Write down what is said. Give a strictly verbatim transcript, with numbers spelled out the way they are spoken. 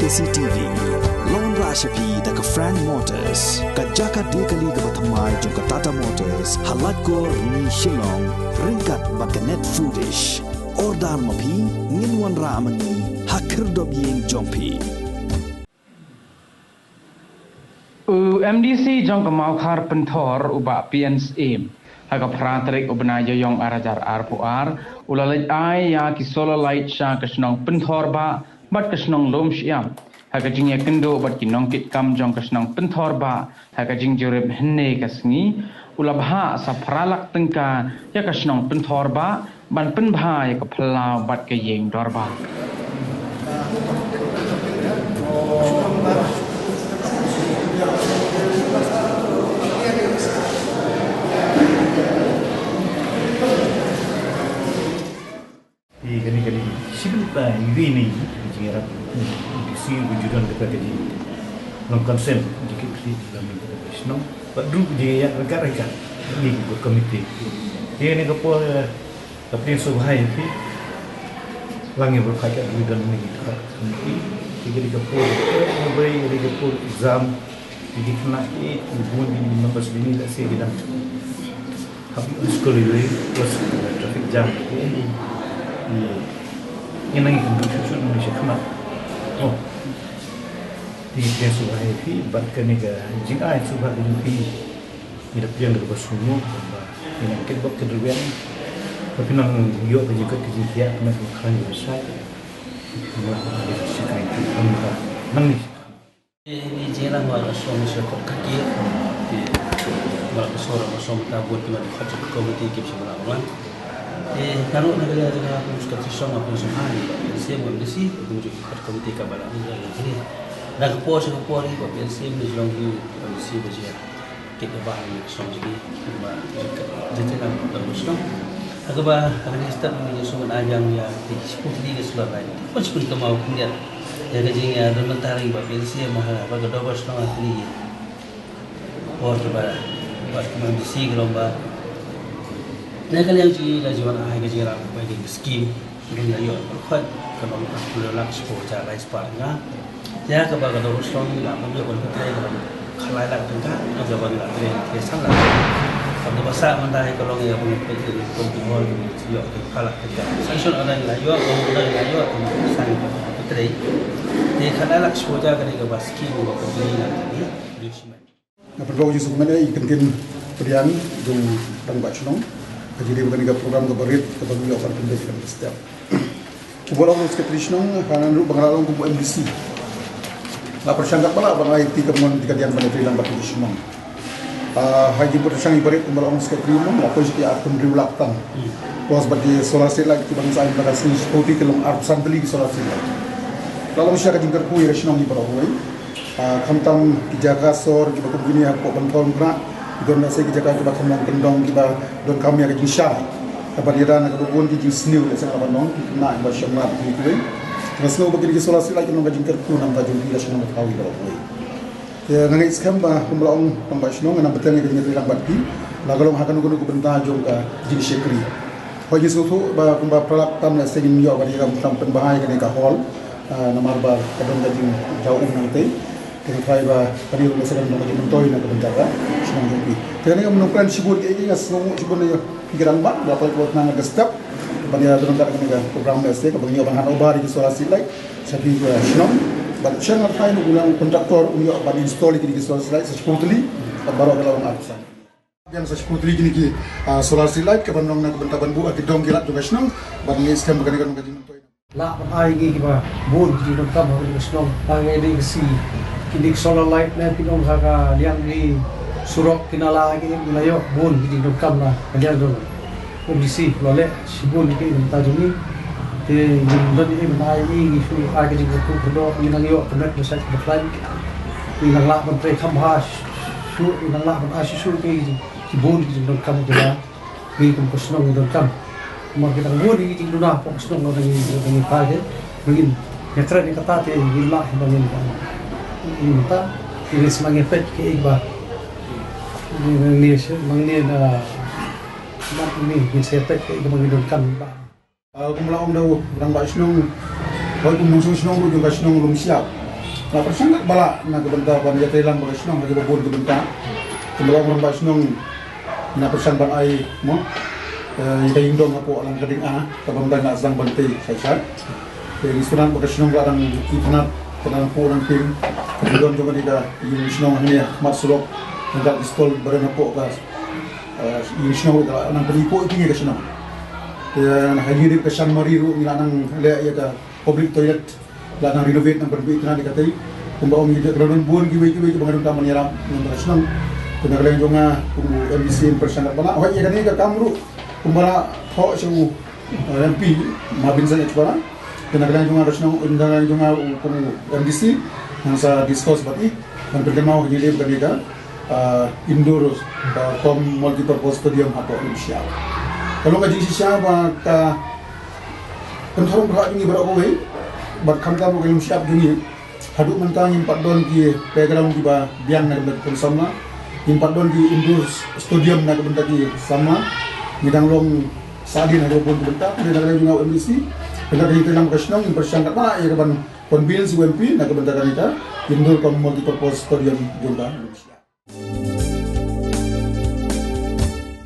C T V. Long ra sha phi da ka Frank Motors, ka jaka de kali kaba thymmai jong ka Tata Motors, ha Laitkor, Ni Shillong, ryngkat bad ka Net Foodish. Order ma phi, ngin wanrah ma ngi ha khyrdop ïing jong phi. U M D C jong ka Mawkhar Pynthor, u Bah P N Syiem, ha ka phra tarik u bnai Ïaïong ar hajar arphew ar, u la leit ai ïa ki solar light sha ka shnong Pynthor Bah bad ka shnong Lumshyiap. Ha ka jingïakynduh bad ki nongkitkam jong ka shnong Pynthor Bah, ha ka jingjurip hynne ka sngi, u la bhah sa phra lak tyngka ïa ka shnong Pynthor Bah ban pynbha ïa ka phyllaw bad ka ïing dorbar. Ïa kane, kane shi bynta ïa kane ka jingïarap u D C ba ju don kata ka jing long consent jingkitkhlieh lam kata ka shnong. Bad ruh jingïaid ryngkat ryngkat ïa ki komiti. Ïa kane ka por, eh, ka pdiang sngewbha ïa phi. Lang ïa baroh ka jingdon ïa kane ka komiti. Ïa kane ka por, eh, ïa kane ka por exam. Ki khynnah ki, ki bun ki members bini lehse ki dang hap ïoh skul iwei, plus traffic jam ki. Ngi nang ïa kynduh shuh shuh nang ïa sha khmat. Oh. Ngi pdiang sngewbha ïa phi bad kane ka jingai sngewbha ka jong phi. Ngi da pdiang da kaba sngewbha ba ngi nang kitbok kitrwiang. Ba phi nang ïoh ka jingkit ka jingkhiah na ka khlaiñ ka shai. Ngi nang ïa ka shikri ki nang ïa. Ngi jingïalang bad ka shnong sha kot kaki. Bad ka shnong, ka shnong ta bun ki mat ki khot ki komiti ki sha bala bala. Te naruh na ka liang jong ka pynskhem shnong, ka pynskhem ha ni, ka shnong M D C, ka pynskhem kot komiti ka bala bala. Na ka por sha ka por ni, ka pynskhem ni shnong ni, ka M D C ba jia. Kit ba ha ka shnong jong ngi, ba jingkit jingkit lang ka shnong. Ha kaba ha kane ka step ngi shu ban ai biang ïa ki shiphew tylli ki solar light. Ki shiphew tylli ki maw khyndiat. Ïa ka jing ïa don bynta ri ba P L C ma ha ba ka dorbar shnong ha kine ki por kiba ba ki M D C ki long ba. Na ka liang jong ngi la ju wan ai ka jingïarap ba ki skim. Ngi la ïoh ban khot ka long arphew lak shiphew hajar lai spah tyngka. Ïa kaba ka dorbar shnong ngi la ban ïoh ban pyntrei ka long khatlai lak tyngka, ïa kaba ngi la trei, trei san lak. Kaba sah mynta ka long ïa ban pyntrei ka long ki hall, ngi ïoh ka khatlai lak tyngka. Sanction order ngi la ïoh, order ngi la ïoh, ka long san ka pyntrei. Te khatlai lak shiphew hajar ka dei kaba skim kaba pyntrei ngi la trei. Nga pynpaw jingsngewbha ïa ka kyntien pdiang jong u rangbah shnong. Ka jingdei ba kane ka program kaba rit kaba ngi ïoh ban pynbeit ïa kane ka step. U Bah Long u Secretary shnong, ha ngan ruh ba nga la long kum u M D C. La pyrshang katba lah ba nga ïa kti ka mon kti ka diang ban ïatrei lang bad ki shnong. Ah, ha jingpyrshang iba rit kum u Bah Long u Secretary shnong, la poi sha ki arphew hynriew lak tang. Plus bad ki solar street light kiba ngi sa ai mynta ka sngi, shiphew tylli ki long arphew san tylli ki solar street light. La long shisha ka jingkyrkhu ïa ka shnong iba rit. Ah, khamtam ki jaka sor kiba kum kine hapoh Pynthor Umkhrah, ki don lehse ki jaka kiba kham long kyndong kiba donkam ïa ka jingshai. Kaba ïada na kaba bun ki jingsniew lehse nga la ban ong ki khynnah kiba shong lad ki kiwei. Nga sngew ba kine ki solar street light ki long ka jingkyrkhu na ka bynta jong ki ka shnong ka thaw iba la poi. Te nga ngeit skhem ba kumba la ong rangbah shnong ngan ym bteng ïa ka jingïatrei lang bad ki la ka long ha kano kano ka bynta jong ka jingshakri. Hooid ngi sngewthuh ba kumba phra lak tam lehse ngin ïoh ban ïa ka bynta pynbha ïa kane ka hall. Ah, namar ba ka don ka jingjaw um nangtei. Te nga tharai ba kane ruh lehse kan long ka jingmyntoi na ka bynta ka shnong jong phi. Te kane ka mynta kren shibun kiei kiei nga sngewnguh shibun ïa phi ki rangbah ba phi la pynbna ka step ban ïa don ka kane ka program lehse kaba ngin ïoh ban hand over ïa ki solar street light sha phi ka shnong. Bad shen nga tharai ruh u nang contractor un ïoh ban install ïa kine ki solar street light sa shiphew tylli bad baroh ka la long arphew san. Biang sa shiphew tylli kine ki, ah, solar street light kaban long na ka bynta ban buh ha ki dong ki lad jong ka shnong. Bad ngi skhem ba kane ka long ka jingmyntoi. Lah ban ai ngi kiba bun ki jingdonkam ha kane ka shnong. Ha kane ka sngi kine ki solar light ne pynlong ha ka liang ki surok ki nala ki ngi la ïoh bun ki jingdonkam na ka liang jong M D C. La leh shibun ki na ka bynta jong ngi. Te ngim don ei ban ai ngi, ngi shu ai ka jingkyrkhu kyrdoh, ngi nang ïoh ka met ka shait ka khlaiñ. Ngi nang lah ban trei kham bha shuh, ngi nang lah ban ai shuh shuh ki, ki bun ki jingdonkam kiba ngi kum ka shnong ngi donkam. Namar ki dang bun ki jingduna hapoh ka shnong, ngi, ngi, ngi phai te ba ngin ïakren ïa kata te ngin lah ba ngin, ngin mynta ngin sdang ïa peit kiei ba ngin, ngin, ngin, ah, ngin, ngin sa ïa peit kiei ba ngin donkam ba. Ah, kum la ong da u rangbah shnong, hooid kum u nongshong shnong ruh jong ka shnong Lumshyiap. Pyrshang katba lah na ka bynta ban ïatreilang bad ka shnong ha kiba bun ki bynta. Kumba la ong, rangbah shnong ngi pyrshang ban ai mo, eh, ïa ka ïingdong hapoh lang ka ding A kaba ym dang lah sdang ban tei shai shai. Te ngi sngewtynnat ba ka shnong ka la dang itynnad, ka dang pur dang ping. Ka ïingdong jong kane ka ïing shnong hangne ha khmat surok, ha ka skul ba don hapoh ka, eh, ïing shnong ka la nang pyni pur ïa ka shnong. Te ha ïing dip ka Shan Mari ruh ngi la nang leh ïa ka public toilet, la nang renovate, nang pynbeit itynnad ïa katei. Kumba ong, ngi dei ka la don bun kiwei kiwei kiba nga donkam ban ïarap na ka shnong. Te na ka liang jong nga kum u M D C ngi pyrshang katba lah. Hooid, ïa kane ka kam ruh kumba la thoh sha u, eh, M P Mabinsang H Para. Te na ka liang jong nga ka shnong, na ka liang jong nga u kum u M D C, ngan sa discuss bad i, ngan pynkynmaw ha ïing dip kane ka, ah, indoor, ah, cum multipurpose stadium hapoh Lumshyiap. Ka long ka jingshisha ba ka kynthorong pyrshah jong ngi baroh kawei, bad khamtam ruh ka Lumshyiap jong ngi. Haduh mynta ngim pat don ki playground kiba biang na ka bynta ki khun samla. Ngim pat don ki indoor stadium na ka bynta ki samla. Ngi dang long sahdien ha kaba bun ki bynta. Te na ka liang jong nga u M D C, na ka bynta ka shnong, ngi pyrshang katba lah ïa ka ban convince u M P na ka bynta kane ka indoor cum multipurpose stadium jong ka.